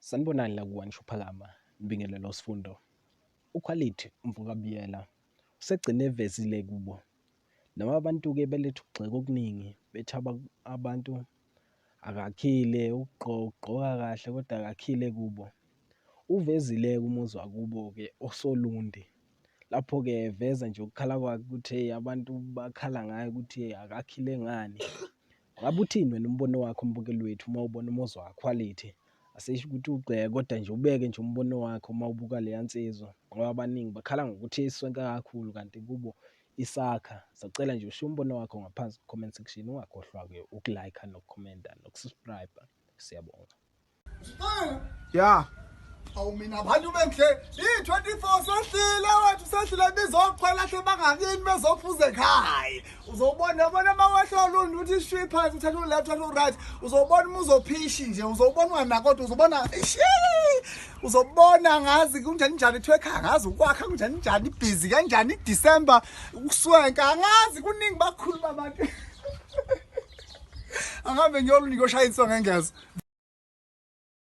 Sanibonani la ku-One Shuphakama, ngibingelele uSifundo. UQuality umfoka Biyela usegcine evezile kubo noma abantu-ke beletha ukugxeka okuningi bethi abantu akakhile ugqoka kahle kodwa akakhile kubo. Uvezile-ke umuzi wakubo-ke osoLundi lapho-ke eveza nje ukukhala kwakhe ukuthi hheyi abantu bakhala ngaye ukuthi hheyi akakhile ngani. Ngabe uthini wena umbono wakho mbukeli wethu uma ubona umuzi waKhwalithi? Asisho ukuthi ugxeke kodwa nje ubeke nje umbono wakho uma ubuka leya nsizwa ngoba abaningi bakhala ngokuthi iswenka kakhulu kanti kubo isakha. Sacela nje ushiye umbono wakho ngaphansi ku-comment section ungakhohlwa-ke uku-like nokukhomenta noku-subscribe. Siyabonga. Ya. Awu mina abantu benhle i-24 sehlile wethu sehlile bizoqhwela hle bangakini bezophuza ekhaya. Uzobona yabona uma wehla olundi uthi ishwi phansi uthatha u-left uthatha u-right uzobona uma uzophishi nje uzobona unganako kodwa uzobona ishi uzobona ngazi kunjani njani kuthiwa ekhaya ngazi ukwakha kunjani njani ibhizi kanjani iDecember ukuswenka angazi kuningi bakhuluma abantu. Angabe ngiyoluni ngiyoshaya insonga engezo.